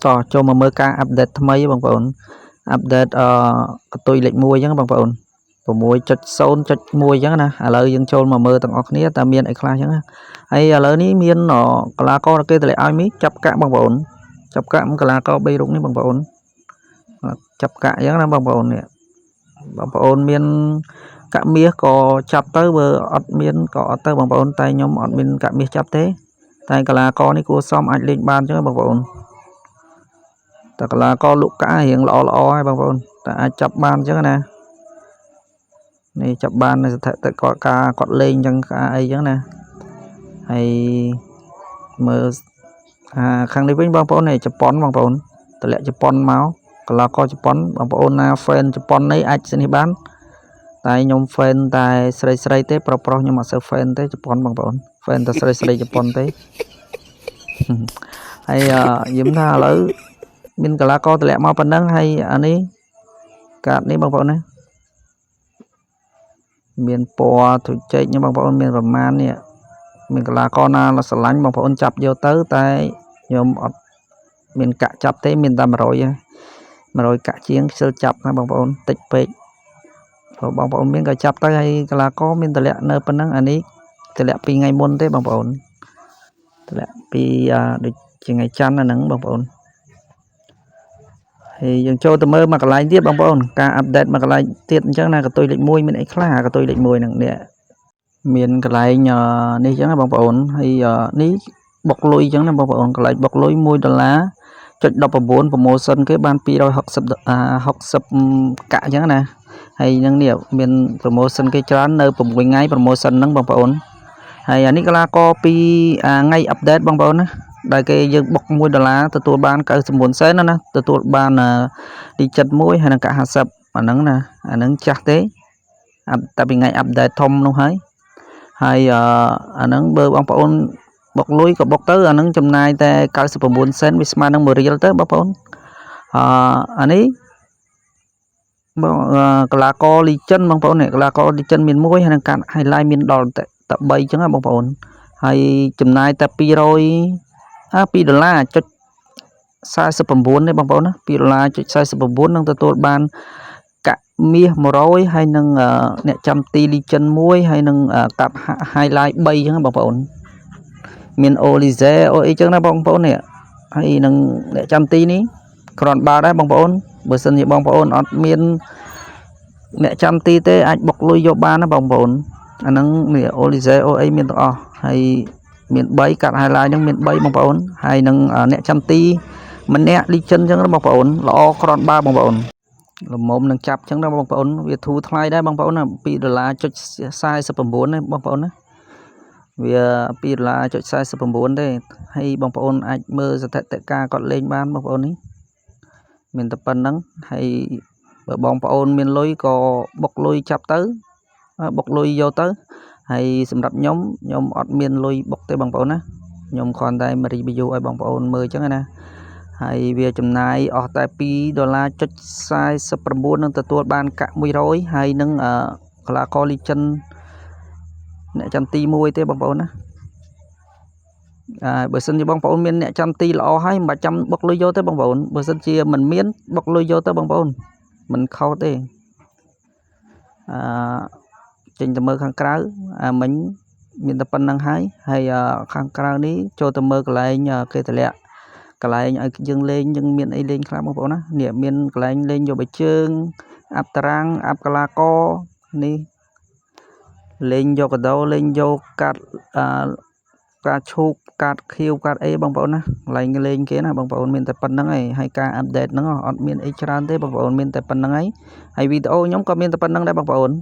តោះចូលមកមើលការ update ថ្មីបងប្អូន update កន្ទុយលេខ1អញ្ចឹងបងប្អូន6.0.1អញ្ចឹងណាឥឡូវយើងចូលមកមើលទាំងអស់គ្នាតើមានអីខ្លះអញ្ចឹងណាហើយឥឡូវនេះមានកីឡាករគេតម្លាក់ឲ្យមីចាប់កាក់បងប្អូនចាប់កាក់កីឡាករ3រូបនេះបងប្អូនចាប់កាក់អញ្ចឹងណាបងប្អូននេះបងប្អូនមានកាក់មាសក៏ចាប់ទៅបើអត់មានក៏អត់ទៅបងប្អូនតែខ្ញុំអត់មានកាក់មាសចាប់ទេតែកីឡាករនេះគួរសមអាចលេងបានអញ្ចឹងបងប្អូនតែកីឡាករលក់កាក់រៀងល្អល្អហើយបងប្អូនតែអាចចាប់បានអញ្ចឹងណានេះចាប់បាននៅស្ថិតិគាត់ការគាត់លេងអញ្ចឹងការអីអញ្ចឹងណាហើយមើលអាខាងនេះវិញបងប្អូននេះជប៉ុនបងប្អូនតម្លាក់ជប៉ុនមកកីឡាករជប៉ុនបងប្អូនណា fan ជប៉ុននេះអាចនេះបានតែខ្ញុំ fan តែស្រីស្រីទេប្រុសប្រុសខ្ញុំអត់សូវ fan ទេជប៉ុនបងប្អូន fan តែស្រីស្រីជប៉ុនទេហើយយឹមថាឥឡូវមានកីឡាករតម្លាក់មកប៉ុណ្ណឹងហើយអានេះកាតនេះបងប្អូនណាមានពណ៌ទុជែកនេះបងប្អូនមានប្រមាណនេះមានកីឡាករណាស្រឡាញ់បងប្អូនចាប់យកទៅតែខ្ញុំអត់មានកាក់ចាប់ទេមានតែ100 100កាក់ជាងខ្ជិលចាប់ណាបងប្អូនតិចពេកព្រោះបងប្អូនមានក៏ចាប់ទៅហើយកីឡាករមានតម្លាក់នៅប៉ុណ្ណឹងអានេះតម្លាក់ពីថ្ងៃមុនទេបងប្អូនតម្លាក់ពីដូចជាថ្ងៃច័ន្ទអាហ្នឹងបងប្អូនហើយយើងចូលទៅមើលមកកន្លែងទៀតបងប្អូនការ update មកកន្លែងទៀតអញ្ចឹងណាកន្ទុយលេខ1មានអីខ្លះកន្ទុយលេខ1ហ្នឹងនេះមានកន្លែងនេះអញ្ចឹងណាបងប្អូនហើយនេះបុកលុយអញ្ចឹងណាបងប្អូនកន្លែងបុកលុយ1ដុល្លារចុច19 promotion គេបាន260 60កាក់អញ្ចឹងណាហើយនឹងនេះមាន promotion គេច្រើននៅ6ថ្ងៃ promotion ហ្នឹងបងប្អូនហើយអានេះកីឡាករពីថ្ងៃ update បងប្អូនណា ដែលគេយើងបុក1ដុល្លារទទួលបាន99សេនណាទទួលបានលីចិត្តមួយហើយនឹងកាក់50អាហ្នឹងណាអាហ្នឹងចាស់ទេតែពីថ្ងៃ update ធំនោះហើយហើយអាហ្នឹងបើបងប្អូនបុកលុយក៏បុកទៅអាហ្នឹងចំណាយតែ99សេនវាស្មើនឹង1រៀលទៅបងប្អូនអអានេះបងកីឡាករ Legend បងប្អូននេះកីឡាករ Legend មានមួយហើយនឹងកាត់ highlight មានដល់តែ3អញ្ចឹងណាបងប្អូនហើយចំណាយតែ200អា2ដុល្លារចុច49ទេបងប្អូនណា2ដុល្លារចុច49នឹងទទួលបានកាក់មាស100ហើយនឹងអ្នកចាំទី Legend 1ហើយនឹងកាត់ highlight 3អញ្ចឹងបងប្អូនមាន Olise អូអីចឹងណាបងប្អូននេះហើយនឹងអ្នកចាំទីនេះគ្រាន់បើដែរបងប្អូនបើសិនជាបងប្អូនអត់មានអ្នកចាំទីទេអាចបុកលុយយកបានណាបងប្អូនអាហ្នឹងនេះ Olise អូអីមានទាំងអស់ហើយមាន3កាត់ highlight ហ្នឹងមាន3បងប្អូនហើយនឹងអ្នកចាំទីម្នាក់ legend អញ្ចឹងណាបងប្អូនល្អគ្រាន់បើបងប្អូនល្មមនឹងចាប់អញ្ចឹងណាបងប្អូនវាធូរថ្លៃដែរបងប្អូនណា2ដុល្លារចុច49ណាបងប្អូនណាវា2ដុល្លារចុច49ទេហើយបងប្អូនអាចមើលស្ថិតិការគាត់លេងបានបងប្អូននេះមានតែប៉ុណ្្នឹងហើយបើបងប្អូនមានលុយក៏បុកលុយចាប់ទៅបុកលុយយកទៅហើយសម្រាប់ខ្ញុំខ្ញុំអត់មានលុយបុកទេបងប្អូនណាខ្ញុំគ្រាន់តែមក review ឲ្យបងប្អូនមើលអញ្ចឹងណាហើយវាចំណាយអស់តែ2ដុល្លារចុច49នឹងទទួលបានកាក់100ហើយនឹងកីឡាករ Legend អ្នកចាំទី1ទេបងប្អូនណាអើបើសិនជាបងប្អូនមានអ្នកចាំទីល្អហើយមិនបាច់ចាំបុកលុយយកទេបងប្អូនបើសិនជាមិនមានបុកលុយយកទៅបងប្អូនមិនខុសទេអឺចេញទៅមើលខាងក្រៅអាមិញមានតែប៉ុណ្្នឹងហើយហើយខាងក្រៅនេះចូលទៅមើលកន្លែងគេតម្លាក់កន្លែងឲ្យយើងលេងយើងមានអីលេងខ្លះបងប្អូនណានេះមានកន្លែងលេងយកបិជើង up តារាង up កីឡាករនេះលេងយកកដោលេងយកកាត់អឺកាឈូកកាត់ខៀវកាត់អីបងប្អូនណាកន្លែងលេងគេណាបងប្អូនមានតែប៉ុណ្្នឹងឯងហើយការ update ហ្នឹងអត់មានអីច្រើនទេបងប្អូនមានតែប៉ុណ្្នឹងឯងហើយវីដេអូខ្ញុំក៏មានតែប៉ុណ្្នឹងដែរបងប្អូន។